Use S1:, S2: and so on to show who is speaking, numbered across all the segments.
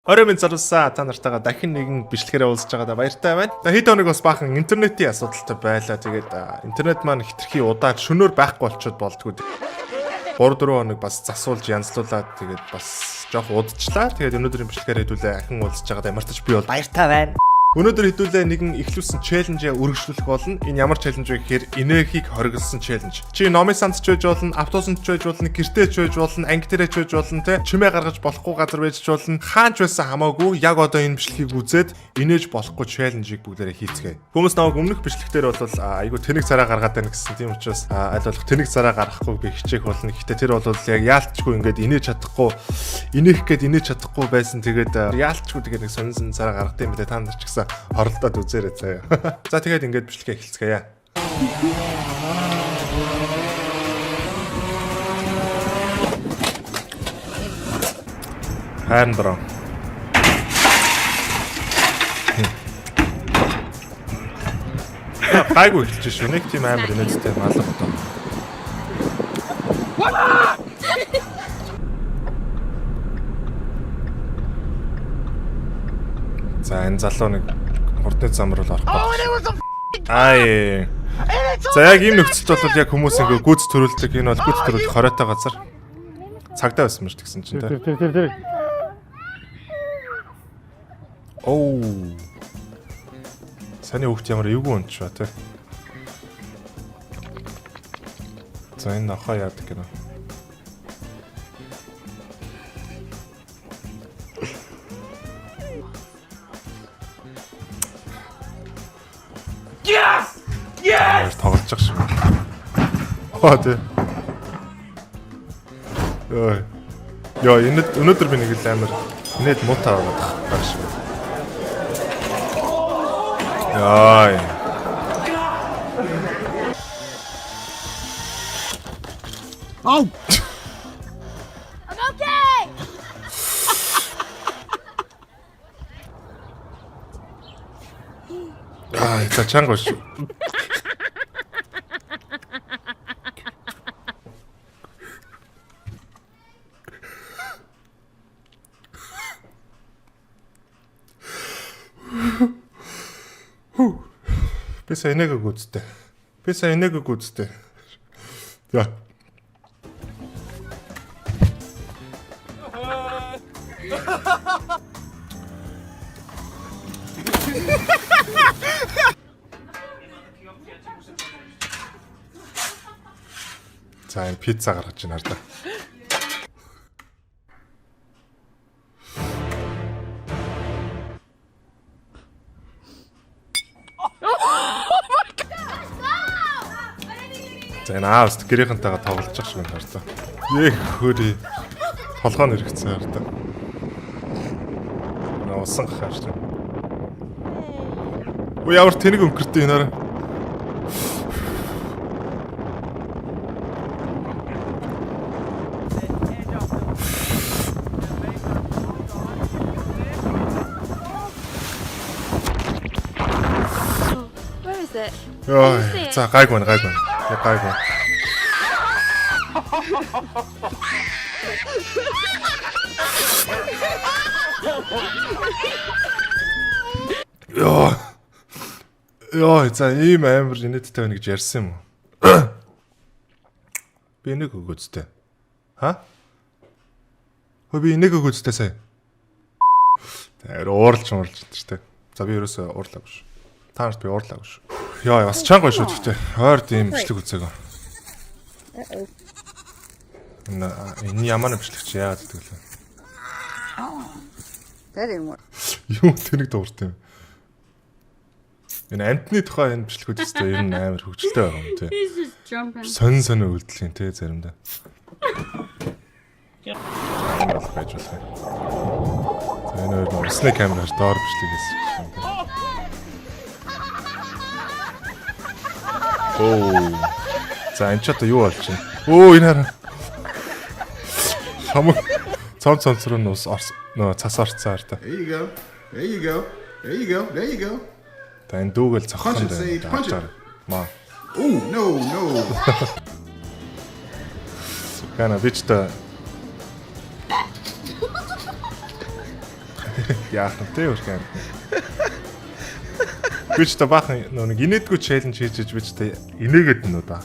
S1: Орой минь зарласан та нартайгаа дахин нэгэн бичлэгээр уулзж байгаадаа баяртай байна. За хэд хоног бас баахан интернетийн асуудалтай байлаа. Тэгээд интернет маань хитрхи удаад шөнөөр байхгүй болчиход болдгоо. 3 4 хоног бас засуулж янзлуулад тэгээд бас жоох удажлаа. Тэгээд өнөөдрийн бичлэгээр хэдүүлээ ахин уулзж байгаадаа ямартаж би бол
S2: Баяртай байна.
S1: Өнөөдөр хэдүүлээ нэгэн эхлүүлсэн challenge ээ үргэлжлүүлэх болно. Энэ ямар challenge вэ гэхээр энергийг хориглосон challenge. Чи номын санд ч байж болно, автобусанд ч байж болно, гэртээ ч байж болно, анги дээрээ ч байж болно, тэ чимээ гаргаж болохгүй газар байж ч болно. Хаан ч байсан хамаагүй яг одоо энэ бичлэгийг үзээд инээж болохгүй challenge-ийг бүгдээрээ хийцгээе. Хүмүүс намайг өмнөх бичлэг дээр бол айгүй тэнэг цараа гаргаад байна гэсэн. Тийм учраас аль болох тэнэг цараа гаргахгүй би хичээх болно. Гэхдээ тэр бол яг яалтчгүй ингээд инээж чадахгүй, инеэх гээд инээж чадахгүй байсан. Тэгээд яалтчгүй тэгээд нэг сонин сонин цараа гаргад юм билээ. Та нар ч гэсэн хоролдоод үзээрэй заяа. За тэгээд ингээд бичлэгээ эхэлцгээе. Хайрн дрон. Гайгүй эхэлж шүү. Нэг тийм амар инээдтэй малга одоо. За энэ залуу нэг хурдны зам руу л орох байх. Аа. За яг ийм нөхцөлд бол яг хүмүүс ингээ гүйц төрүүлдэг. Энэ бол гүйц төрүүлэх хориотой газар. Цагдаа байсан юм шиг тэгсэн чинь тэ.
S3: Тэр тэр тэр тэр.
S1: Оу. Саний хүүхд ямар эвгүй унтчаа тэ. За энэ нохоо яадаг гэнэ. Yes! Yes! Тоглож байгаа шиг. Оо тэ. Йой. Йоо, энэ өнөөдөр би нэг л амар инээд муутай байгаад байх шиг. Яй.
S2: Ау.
S4: I'm okay.
S1: Аа, за чанга шүү. Би сая нэг үгүйцтэй. Би сая нэг үгүйцтэй. За. За энэ пицца гаргаж байна хардаа. За энэ аавс гэрийнхэнтэйгээ тоглож байгаа шиг байна хардаа. Эх хөрий. Толгой нь эргэцсэн хардаа. Наа усан гахаар чинь. Өө ямар тэнэг өнгөртөө энэ хараа.
S4: Where is it?
S1: Йой, за гайгүй байна, гайгүй байна. Яг гайгүй. Йоо. Йоо, за ийм амар инээдтэй байна гэж ярьсан юм уу? Би нэг өгөөцтэй. Ха? Хөө би нэг өгөөцтэй сая. Тэр уурлж уурлж шүү дээ. За би ерөөсөө уурлаагүй шүү. Та нарт би уурлаагүй шүү. Йоо, бас чанга шүү гэхдээ. Ойрд ийм бичлэг үзээгөө. Энэ энэ ямар нэг бичлэг чи яагаад гэдэг лээ.
S5: That didn't work.
S1: Юу тэнэг дуурт юм. Энэ амтны тухай энэ бичлэгүүд өстой ер нь амар хөвгөлтэй байгаа юм тий.
S6: He's just jumping.
S1: Сонин сонин үйлдэл юм тий заримдаа. Энэ бол байж болох юм. За энэ хоёр нь усны камераар доор бичлэг хийсэн юм тий. Оо. За энэ ч одоо юу болж байна? Өө энэ хараа. Хамаг цом цомц руу нь ус орс нөө цас орцсон хараа.
S7: There you go. There you go. There you go. There you go.
S1: За энэ дүүгэл цоххон
S7: Punch it, Sage, punch it.
S1: Маа.
S7: Ooh, no, no.
S1: Гана би ч та. Яах вэ те өрхөн. Би ч та баахан нөө нэг инээдгүй challenge хийж хийж би ч та инээгээд нүү да.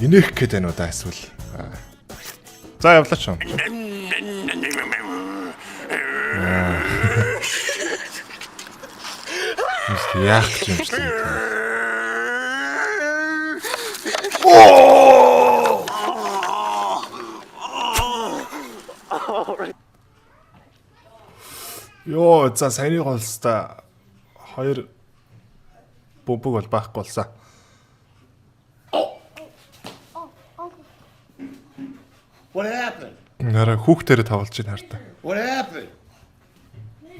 S1: Инээх гээд байна уу да эсвэл. За явлаа ч юм. Яах гэж юм шиг юм. Йоо, за саяны голста хоёр бөмбөг бол байхгүй болсон.
S2: What happened?
S1: Нараа хүүхдэрээ тоглож байна хартаа.
S2: What happened?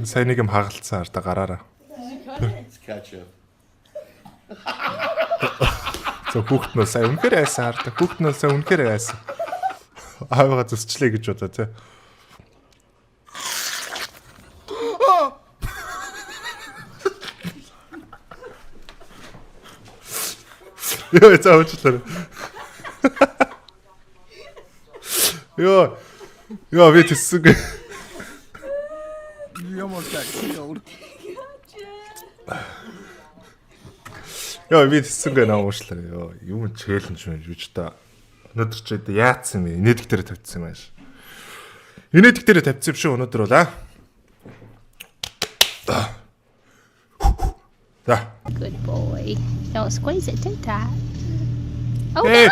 S1: Сайн нэг юм хагалцсан хартаа гараараа.
S2: Let's catch up.
S1: За хүүхд нь бол сайн үнэхээр айсан хартаа. Хүүхд нь бол сайн үнэхээр айсан. Аавыгаа зүсчлээ гэж бодоо тий. Йоо, за уучлаарай. Йоо. Йоо, би тэссэн.
S2: You almost got killed.
S1: Йоо, би тэссэн гэнэ уучлаарай. Йоо, юм challenge юм юу ч та. Өнөөдөр чи одоо яатсан юм бэ? Инээдэг дээр тавьчихсан юм ааш. Инээдэг дээр тавьчихсан юм шүү өнөөдөр бол аа. За.
S3: Good boy. Don't squeeze it too tight. Oh,
S1: Ээ.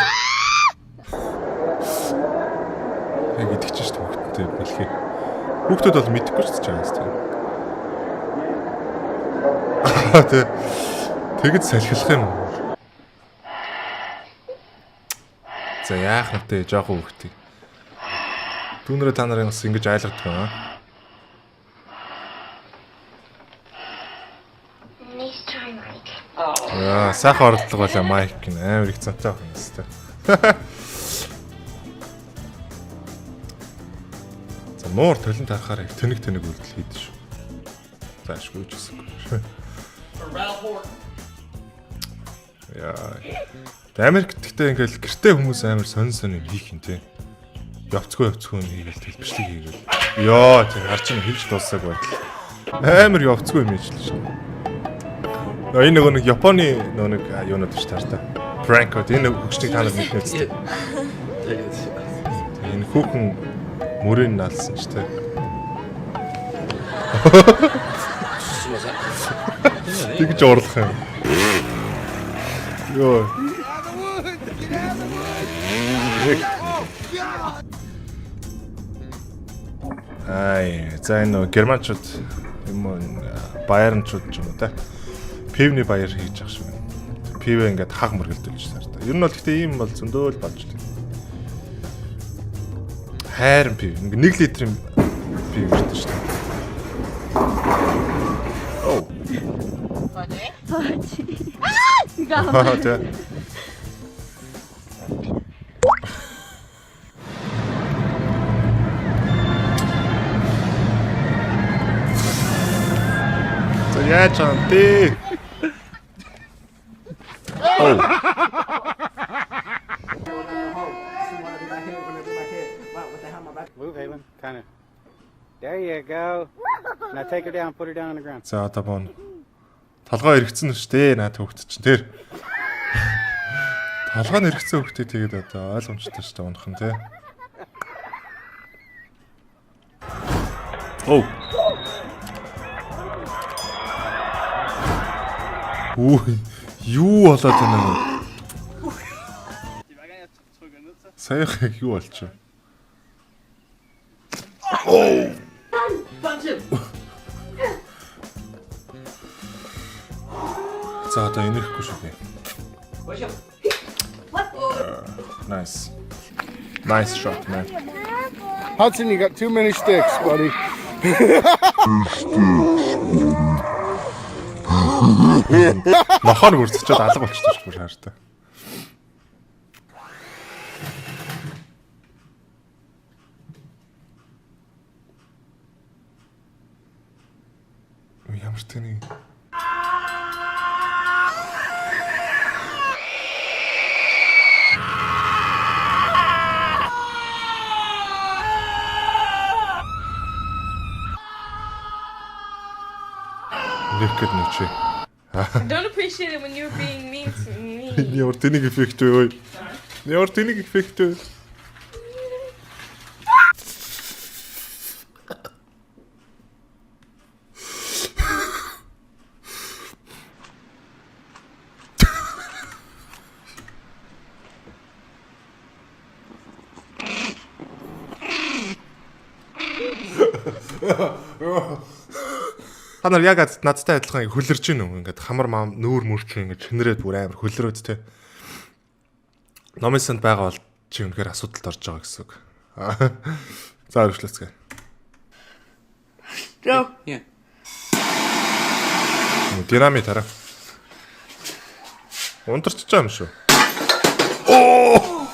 S1: Яг идэх чинь шүү дээ хүүхдтэй бэлхий. Хүүхдүүд бол мэдэхгүй ч чаас тийм. Тэ. Тэгэд салхилах юм. За яах вэ жоохон хүүхдийг. Дүүнрээ та нарын бас ингэж айлгадаг юм аа.
S4: Nice try, Mike.
S1: Яа, сайхан оролдлого байлаа Майк гин амар их цантай байх юм өстэй. За нуур толон тарахаар их тэнэг тэнэг үйлдэл хийдэж шүү. За ашгүй ч гэсэн. Яа. Тэ Америкт гэхдээ ингээл гэрте хүмүүс амар сонин сонин юм хийх юм те. Явцгүй явцгүй юм хийгээл тэлбэрчлэг хийгээл. Йоо, тэр харч юм хэлж дуусаагүй байдал. Амар явцгүй юм хийж л шүү. Нөө энэ нөгөө нэг Японы нөгөө нэг юунууд биш таартай. Пранкод энэ хөгжнийг та нар мэднэ үстэй. Энэ хүүхэн мөрийг налсан ч те. Тэгж уурлах юм. Йоо. Ай, за энэ нөгөө германчууд юм уу баярнчууд ч юм уу те. Пивний баяр хийж байгаа шиг байна. Пивэ ингээд хаг мөргөлдүүлж сартай. Ер нь бол гэхдээ ийм бол зөндөөл болж л. Хайрын пив. Ингээ 1 литрийн пив ирдэг шүү дээ. Оу. Аа тэ. За яаж юм бэ? Оу.
S5: Move, Halen. Kind of. There you go. Now take her down. Put her down on the ground.
S1: За одоо бон. Толгой эргэцэн шүү дээ наад хүүхд чинь тэр. Толгой нь эргэцэн хүүхдээ тэгээд одоо ойлгомжтой шүү дээ унах нь тий. Оу. Үу юу болоод байна вэ? Саяхан яг юу болчих вэ? За одоо энерхгүй шүү дээ. Nice. Nice shot, man.
S7: Hudson, you got too many sticks, buddy.
S1: Нохоор бүрдчихэд алга болчихсон шүү дээ хаартай. Ямар тэний. Инех гээд нэг чи.
S6: I don't appreciate it when you're being mean to me.
S1: Энэ ямар тэнэг эффект вэ ой? Ямар тэнэг эффект вэ? Та нар яг надтай адилхан хөлөрж гин үү? Ингээд хамар мам нүүр мөрч ингээд чэнрээд бүр амар хөлрөөд те. Номын санд байгаа бол чи үнэхээр асуудалд орж байгаа гэсэн үг. За өргөжлөцгөө.
S6: Go.
S5: Yeah.
S1: Динамит хараа. Унтарч байгаа юм шүү. Оо!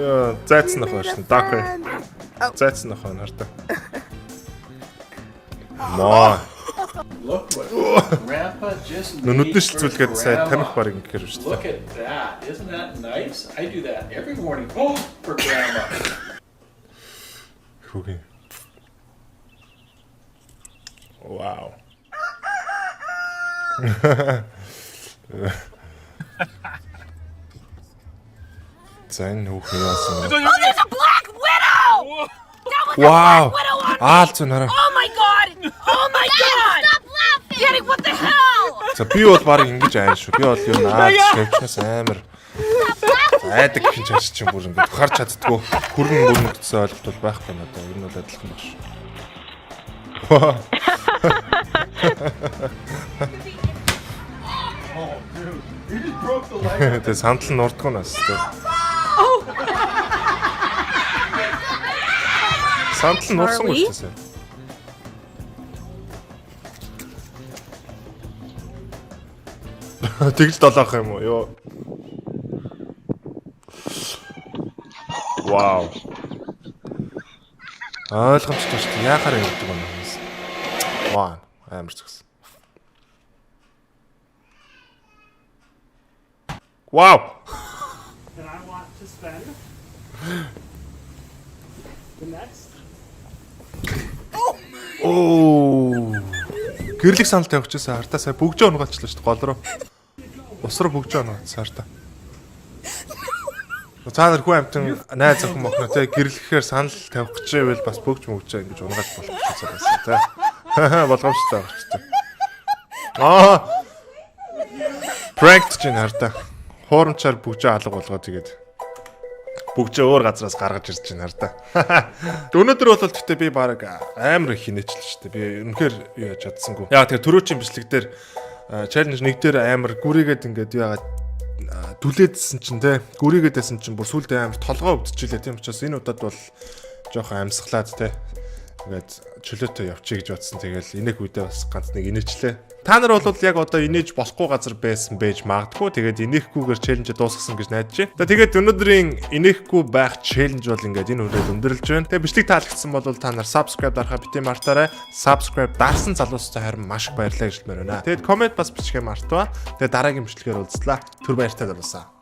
S1: Яа, зайцсан нөх байна. Дакер. Зайцсан нөх байна хартаа. Маа.
S8: Look what Grandpa just made
S1: Нүдний
S8: for
S1: шилцүүлгээд сая
S8: Grandma.
S1: тамхи баг ингэхээр шүү
S8: Look
S1: дээ.
S8: at that. Isn't that nice? I do that every morning. Oh, for Grandma.
S1: Хүүгийн. Вау. За энэ хүүхэн яасан бэ?
S6: Oh, there's a black widow! That was
S1: Вау.
S6: a black widow on me!
S1: Аал зүүн хараа.
S6: Oh my god! Oh my god!
S4: Stop laughing!
S6: Daddy, what the hell?
S1: За би бол баг ингэж айн шүү. Би бол юу наад шавчнаас амар айдаг гэх чинь чинь бүр ингэж харж чаддгүй. Хүрэн мөрөн гэсэн ойлголт бол байхгүй надад. Ер нь бол адилхан баг шүү. Тэгээ сандал нь урдгүй нас тэ. Сандал нь урсангүй шүү дээ. Тэгэл долоох юм уу? Йоо. Вау. Ойлгомжтой шүү дээ. Яахаар явдаг юм бэ? Вау, амар зүгс. Вау.
S9: that I want to spend the next
S1: Оо. Гэрлэг санал тавьчихсан хартаа сая бөгжөө унгаалчлаа шүү дээ гол руу. Ус руу бөгжөө унгаалсан хартаа. Цаа нар хүн амтан найз охин мохно те гэрлэхээр санал тавих гэжээвэл бас бөгж мөгжөө ингэж унгааж болох гэсэн байсан те. Болгоомжтой байх ч те. Аа. Пранк чинь хартаа. Хуурамчаар бөгжөө алга болгоо тэгээд бөгжөө өөр газраас гаргаж ирж байна хартаа. Өнөөдөр бол гэхдээ би баг амар их хинээчлээ шүү дээ. Би үнэхээр юу яаж чадсангүй. Яа тэгэхээр түрүүчийн бичлэг дээр challenge нэг дээр амар гүрийгээд ингээд юу яагаад дүлээдсэн чинь те гүрийгээд байсан чинь бүр сүлдээ амар толгоо өвдчихлээ. Тийм учраас энэ удаад бол жоохон амьсгалаад те ингээд чөлөөтэй явчих гэж бодсон. Тэгэл инех үедээ бас ганц нэг инээчлээ. Та нар бол яг одоо инээж болохгүй газар байсан байж магадгүй. Тэгээд инээхгүйгээр challenge дуусгасан гэж найдаж байна. За тэгээд өнөөдрийн инээхгүй байх challenge бол ингээд энэ хүрээд өндөрлөж байна. Тэгээд бичлэг таалагдсан бол та нар subscribe дарахаа битгий мартаарай. Subscribe дарсан залуустай харин маш их баярлалаа гэж хэлмээр байна. Тэгээд comment бас бичихээ мартваа. Тэгээд дараагийн бичлэгээр уулзлаа. Түр баяртай залуусаа.